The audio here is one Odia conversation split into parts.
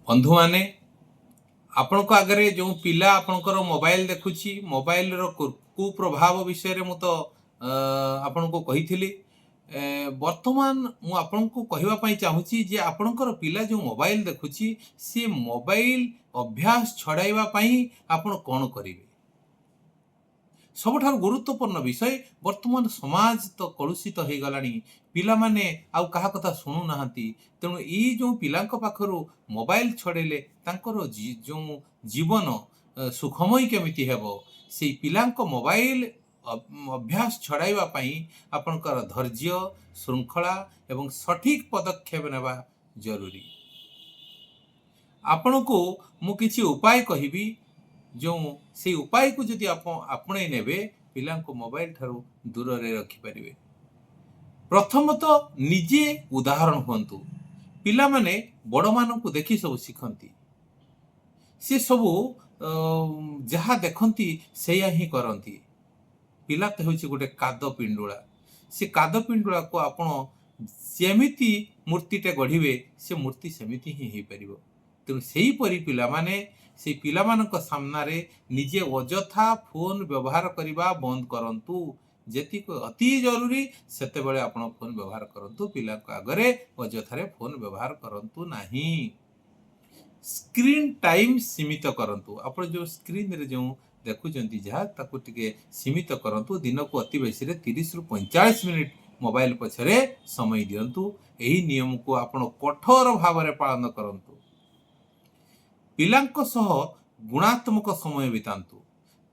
ବନ୍ଧୁମାନେ, ଆପଣଙ୍କ ଆଗରେ ଯେଉଁ ପିଲା ଆପଣଙ୍କର ମୋବାଇଲ ଦେଖୁଛି, ମୋବାଇଲର କୁପ୍ରଭାବ ବିଷୟରେ ମୁଁ ତ ଆପଣଙ୍କୁ କହିଥିଲି। ବର୍ତ୍ତମାନ ମୁଁ ଆପଣଙ୍କୁ କହିବା ପାଇଁ ଚାହୁଁଛି ଯେ ଆପଣଙ୍କର ପିଲା ଯେଉଁ ମୋବାଇଲ ଦେଖୁଛି, ସେ ମୋବାଇଲ ଅଭ୍ୟାସ ଛଡ଼ାଇବା ପାଇଁ ଆପଣ କ'ଣ କରିବେ। ସବୁଠାରୁ ଗୁରୁତ୍ୱପୂର୍ଣ୍ଣ ବିଷୟ, ବର୍ତ୍ତମାନ ସମାଜ ତ କଳୁଷିତ ହେଇଗଲାଣି। ପିଲାମାନେ ଆଉ କାହା କଥା ଶୁଣୁନାହାନ୍ତି। ତେଣୁ ଏଇ ଯେଉଁ ପିଲାଙ୍କ ପାଖରୁ ମୋବାଇଲ ଛଡ଼େଇଲେ ତାଙ୍କର ଯେଉଁ ଜୀବନ ସୁଖମୟ କେମିତି ହେବ? ସେଇ ପିଲାଙ୍କ ମୋବାଇଲ ଅଭ୍ୟାସ ଛଡ଼ାଇବା ପାଇଁ ଆପଣଙ୍କର ଧୈର୍ଯ୍ୟ, ଶୃଙ୍ଖଳା ଏବଂ ସଠିକ ପଦକ୍ଷେପ ନେବା ଜରୁରୀ। ଆପଣଙ୍କୁ ମୁଁ କିଛି ଉପାୟ କହିବି, ଯେଉଁ ସେଇ ଉପାୟକୁ ଯଦି ଆପଣ ଆପଣେଇ ନେବେ, ପିଲାଙ୍କୁ ମୋବାଇଲ ଠାରୁ ଦୂରରେ ରଖିପାରିବେ। ପ୍ରଥମତଃ, ନିଜେ ଉଦାହରଣ ହୁଅନ୍ତୁ। ପିଲାମାନେ ବଡ଼ମାନଙ୍କୁ ଦେଖି ସବୁ ଶିଖନ୍ତି। ସେ ସବୁ ଯାହା ଦେଖନ୍ତି, ସେଇଆ ହିଁ କରନ୍ତି। ପିଲା ତ ହେଉଛି ଗୋଟେ କାଦ ପିଣ୍ଡୁଳା। ସେ କାଦ ପିଣ୍ଡୁଳାକୁ ଆପଣ ଯେମିତି ମୂର୍ତ୍ତିଟେ ଗଢ଼ିବେ, ସେ ମୂର୍ତ୍ତି ସେମିତି ହିଁ ହେଇପାରିବ। ତେଣୁ ସେହିପରି ପିଲାମାନେ, ସେଇ ପିଲାମାନଙ୍କ ସାମ୍ନାରେ ନିଜେ ଅଯଥା ଫୋନ୍ ବ୍ୟବହାର କରିବା ବନ୍ଦ କରନ୍ତୁ। ଯେତିକି ଅତି ଜରୁରୀ, ସେତେବେଳେ ଆପଣ ଫୋନ୍ ବ୍ୟବହାର କରନ୍ତୁ। ପିଲାଙ୍କ ଆଗରେ ଅଯଥାରେ ଫୋନ୍ ବ୍ୟବହାର କରନ୍ତୁ ନାହିଁ। ସ୍କ୍ରିନ୍ ଟାଇମ୍ ସୀମିତ କରନ୍ତୁ। ଆପଣ ଯେଉଁ ସ୍କ୍ରିନ୍ରେ ଯେଉଁ ଦେଖୁଛନ୍ତି ଯାହା, ତାକୁ ଟିକେ ସୀମିତ କରନ୍ତୁ। ଦିନକୁ ଅତି ବେଶୀରେ 30ରୁ 45 ମିନିଟ୍ ମୋବାଇଲ ପଛରେ ସମୟ ଦିଅନ୍ତୁ। ଏହି ନିୟମକୁ ଆପଣ କଠୋର ଭାବରେ ପାଳନ କରନ୍ତୁ। ପିଲାଙ୍କ ସହ ଗୁଣାତ୍ମକ ସମୟ ବିତାନ୍ତୁ।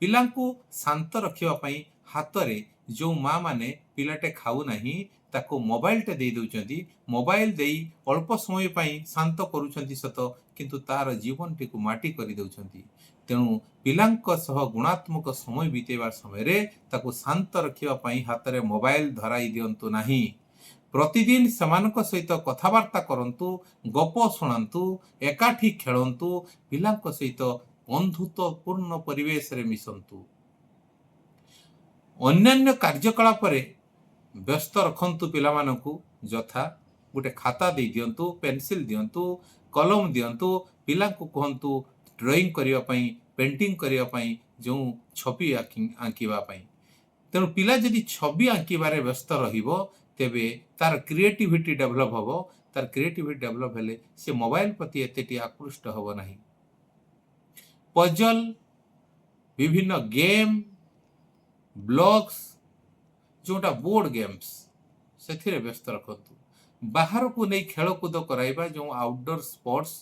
ପିଲାଙ୍କୁ ଶାନ୍ତ ରଖିବା ପାଇଁ ହାତରେ, ଯେଉଁ ମା ମାନେ ପିଲାଟେ ଖାଉନାହିଁ, ତାକୁ ମୋବାଇଲଟେ ଦେଇ ଦେଉଛନ୍ତି। ମୋବାଇଲ ଦେଇ ଅଳ୍ପ ସମୟ ପାଇଁ ଶାନ୍ତ କରୁଛନ୍ତି ସତ, କିନ୍ତୁ ତାର ଜୀବନଟିକୁ ମାଟି କରିଦେଉଛନ୍ତି। ତେଣୁ ପିଲାଙ୍କ ସହ ଗୁଣାତ୍ମକ ସମୟ ବିତେଇବା ସମୟରେ ତାକୁ ଶାନ୍ତ ରଖିବା ପାଇଁ ହାତରେ ମୋବାଇଲ ଧରାଇ ଦିଅନ୍ତୁ ନାହିଁ। ପ୍ରତିଦିନ ସେମାନଙ୍କ ସହିତ କଥାବାର୍ତ୍ତା କରନ୍ତୁ, ଗପ ଶୁଣାନ୍ତୁ, ଏକାଠି ଖେଳନ୍ତୁ, ପିଲାଙ୍କ ସହିତ ବନ୍ଧୁତ୍ୱପୂର୍ଣ୍ଣ ପରିବେଶରେ ମିଶନ୍ତୁ। ଅନ୍ୟାନ୍ୟ କାର୍ଯ୍ୟକଳାପରେ ବ୍ୟସ୍ତ ରଖନ୍ତୁ ପିଲାମାନଙ୍କୁ। ଯଥା ଗୋଟେ ଖାତା ଦେଇ ଦିଅନ୍ତୁ, ପେନସିଲ ଦିଅନ୍ତୁ, କଲମ ଦିଅନ୍ତୁ। ପିଲାଙ୍କୁ କୁହନ୍ତୁ ଡ୍ରଇଂ କରିବା ପାଇଁ, ପେଣ୍ଟିଂ କରିବା ପାଇଁ, ଯେଉଁ ଛବି ଆଙ୍କିବା ପାଇଁ। ତେଣୁ ପିଲା ଯଦି ଛବି ଆଙ୍କିବାରେ ବ୍ୟସ୍ତ ରହିବ, ତେବେ ତାର କ୍ରିଏଟିଭିଟି ଡେଭଲପ୍ ହେବ। ତାର କ୍ରିଏଟିଭିଟି ଡେଭଲପ୍ ହେଲେ ସେ ମୋବାଇଲ ପ୍ରତି ଏତେଟି ଆକୃଷ୍ଟ ହେବ ନାହିଁ। ପଜଲ, ବିଭିନ୍ନ ଗେମ୍, ବ୍ଲଗ୍ସ, ଯେଉଁଟା ବୋର୍ଡ ଗେମ୍ସ, ସେଥିରେ ବ୍ୟସ୍ତ ରଖନ୍ତୁ। ବାହାରକୁ ନେଇ ଖେଳକୁଦ କରାଇବା, ଯେଉଁ ଆଉଟଡୋର ସ୍ପୋର୍ଟସ,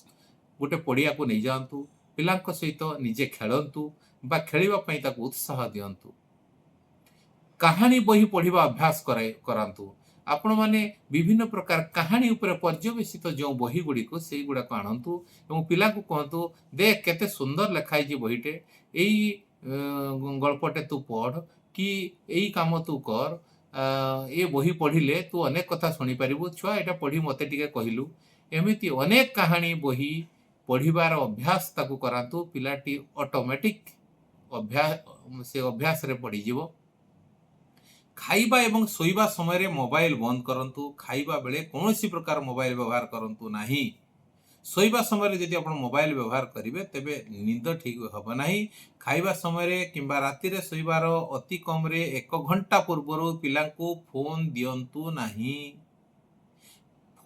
ଗୋଟେ ପଡ଼ିଆକୁ ନେଇଯାଆନ୍ତୁ। ପିଲାଙ୍କ ସହିତ ନିଜେ ଖେଳନ୍ତୁ ବା ଖେଳିବା ପାଇଁ ତାକୁ ଉତ୍ସାହ ଦିଅନ୍ତୁ। କାହାଣୀ ବହି ପଢ଼ିବା ଅଭ୍ୟାସ କରାନ୍ତୁ। ଆପଣମାନେ ବିଭିନ୍ନ ପ୍ରକାର କାହାଣୀ ଉପରେ ପର୍ଯ୍ୟବେସିତ ଯେଉଁ ବହି ଗୁଡ଼ିକୁ, ସେଇଗୁଡ଼ାକ ଆଣନ୍ତୁ ଏବଂ ପିଲାଙ୍କୁ କୁହନ୍ତୁ, "ଦେଖ, କେତେ ସୁନ୍ଦର ଲେଖା ହେଇଛି ବହିଟେ। ଏଇ ଗଳ୍ପଟେ ତୁ ପଢ଼ କି ଏଇ କାମ ତୁ କର। ଏ ବହି ପଢ଼ିଲେ ତୁ ଅନେକ କଥା ଶୁଣିପାରିବୁ। ଛୁଆ, ଏଇଟା ପଢ଼ି ମୋତେ ଟିକେ କହିଲୁ।" ଏମିତି ଅନେକ କାହାଣୀ ବହି ପଢ଼ିବାର ଅଭ୍ୟାସ ତାକୁ କରାନ୍ତୁ। ପିଲାଟି ଅଟୋମେଟିକ୍ ଅଭ୍ୟାସ, ସେ ଅଭ୍ୟାସରେ ପଡ଼ିଯିବ। ଖାଇବା ଏବଂ ଶୋଇବା ସମୟରେ ମୋବାଇଲ ବନ୍ଦ କରନ୍ତୁ। ଖାଇବା ବେଳେ କୌଣସି ପ୍ରକାର ମୋବାଇଲ ବ୍ୟବହାର କରନ୍ତୁ ନାହିଁ। ଶୋଇବା ସମୟରେ ଯଦି ଆପଣ ମୋବାଇଲ ବ୍ୟବହାର କରିବେ, ତେବେ ନିଦ ଠିକ୍ ହେବ ନାହିଁ। ଖାଇବା ସମୟରେ କିମ୍ବା ରାତିରେ ଶୋଇବାର ଅତି କମରେ ଏକ ଘଣ୍ଟା ପୂର୍ବରୁ ପିଲାଙ୍କୁ ଫୋନ୍ ଦିଅନ୍ତୁ ନାହିଁ।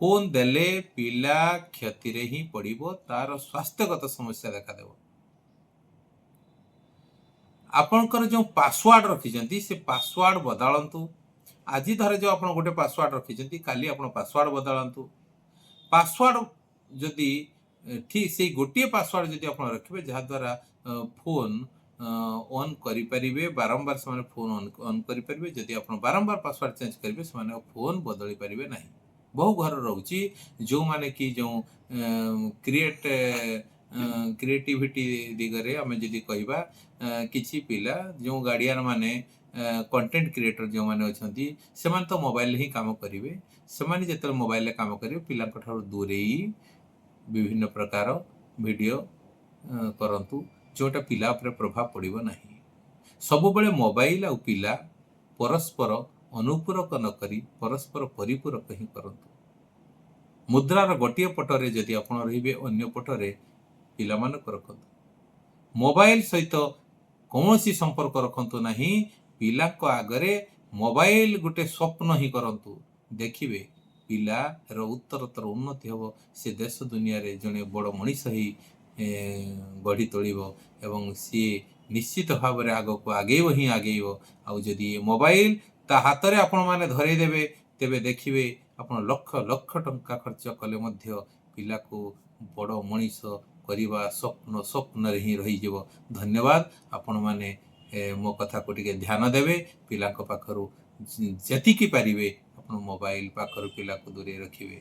ଫୋନ୍ ଦେଲେ ପିଲା କ୍ଷତିରେ ହିଁ ପଡ଼ିବ, ତାର ସ୍ୱାସ୍ଥ୍ୟଗତ ସମସ୍ୟା ଦେଖାଦେବ। ଆପଣଙ୍କର ଯେଉଁ ପାସୱାର୍ଡ ରଖିଛନ୍ତି, ସେ ପାସୱାର୍ଡ ବଦଳାନ୍ତୁ। ଆଜି ଧର ଯେଉଁ ଆପଣ ଗୋଟେ ପାସୱାର୍ଡ ରଖିଛନ୍ତି, କାଲି ଆପଣ ପାସୱାର୍ଡ ବଦଳାନ୍ତୁ। ପାସୱାର୍ଡ ଯଦି ଠିକ୍ ସେଇ ଗୋଟିଏ ପାସୱାର୍ଡ ଯଦି ଆପଣ ରଖିବେ, ଯାହାଦ୍ୱାରା ଫୋନ୍ ଅନ୍ କରିପାରିବେ, ବାରମ୍ବାର ସେମାନେ ଫୋନ୍ ଅନ୍ କରିପାରିବେ। ଯଦି ଆପଣ ବାରମ୍ବାର ପାସୱାର୍ଡ ଚେଞ୍ଜ କରିବେ, ସେମାନେ ଆଉ ଫୋନ୍ ବଦଳି ପାରିବେ ନାହିଁ। ବହୁ ଘର ରହୁଛି, ଯେଉଁମାନେ କି ଯେଉଁ କ୍ରିଏଟିଭିଟି ଦିଗରେ ଆମେ ଯଦି କହିବା, କିଛି ପିଲା, ଯେଉଁ ଗାର୍ଡ଼ିଆନ ମାନେ କଣ୍ଟେଣ୍ଟ କ୍ରିଏଟର ଯେଉଁମାନେ ଅଛନ୍ତି, ସେମାନେ ତ ମୋବାଇଲରେ ହିଁ କାମ କରିବେ। ସେମାନେ ଯେତେବେଳେ ମୋବାଇଲରେ କାମ କରିବେ, ପିଲାଙ୍କ ଠାରୁ ଦୂରେଇ ବିଭିନ୍ନ ପ୍ରକାର ଭିଡ଼ିଓ କରନ୍ତୁ, ଯେଉଁଟା ପିଲା ଉପରେ ପ୍ରଭାବ ପଡ଼ିବ ନାହିଁ। ସବୁବେଳେ ମୋବାଇଲ ଆଉ ପିଲା ପରସ୍ପର ଅନୁପୂରକ ନ କରି ପରସ୍ପର ପରିପୂରକ ହିଁ କରନ୍ତୁ। ମୁଦ୍ରାର ଗୋଟିଏ ପଟରେ ଯଦି ଆପଣ ରହିବେ, ଅନ୍ୟ ପଟରେ ପିଲାମାନଙ୍କୁ ରଖନ୍ତୁ। ମୋବାଇଲ ସହିତ କୌଣସି ସମ୍ପର୍କ ରଖନ୍ତୁ ନାହିଁ। ପିଲାଙ୍କ ଆଗରେ ମୋବାଇଲ ଗୋଟେ ସ୍ୱପ୍ନ ହିଁ କରନ୍ତୁ। ଦେଖିବେ, ପିଲାର ଉତ୍ତରୋତ୍ତର ଉନ୍ନତି ହେବ। ସେ ଦେଶ ଦୁନିଆରେ ଜଣେ ବଡ଼ ମଣିଷ ହେଇ ଗଢ଼ି ତୋଳିବ ଏବଂ ସିଏ ନିଶ୍ଚିତ ଭାବରେ ଆଗକୁ ଆଗେଇବ ହିଁ ଆଗେଇବ। ଆଉ ଯଦି ଏ ମୋବାଇଲ ତା ହାତରେ ଆପଣମାନେ ଧରେଇଦେବେ, ତେବେ ଦେଖିବେ, ଆପଣ ଲକ୍ଷ ଲକ୍ଷ ଟଙ୍କା ଖର୍ଚ୍ଚ କଲେ ମଧ୍ୟ ପିଲାକୁ ବଡ଼ ମଣିଷ କରିବା ସ୍ୱପ୍ନ ସ୍ୱପ୍ନରେ ହିଁ ରହିଯିବ। ଧନ୍ୟବାଦ। ଆପଣମାନେ ମୋ କଥାକୁ ଟିକେ ଧ୍ୟାନ ଦେବେ। ପିଲାଙ୍କ ପାଖରୁ ଯେତିକି ପାରିବେ ଆପଣ ମୋବାଇଲ ପାଖରୁ ପିଲାକୁ ଦୂରେଇ ରଖିବେ।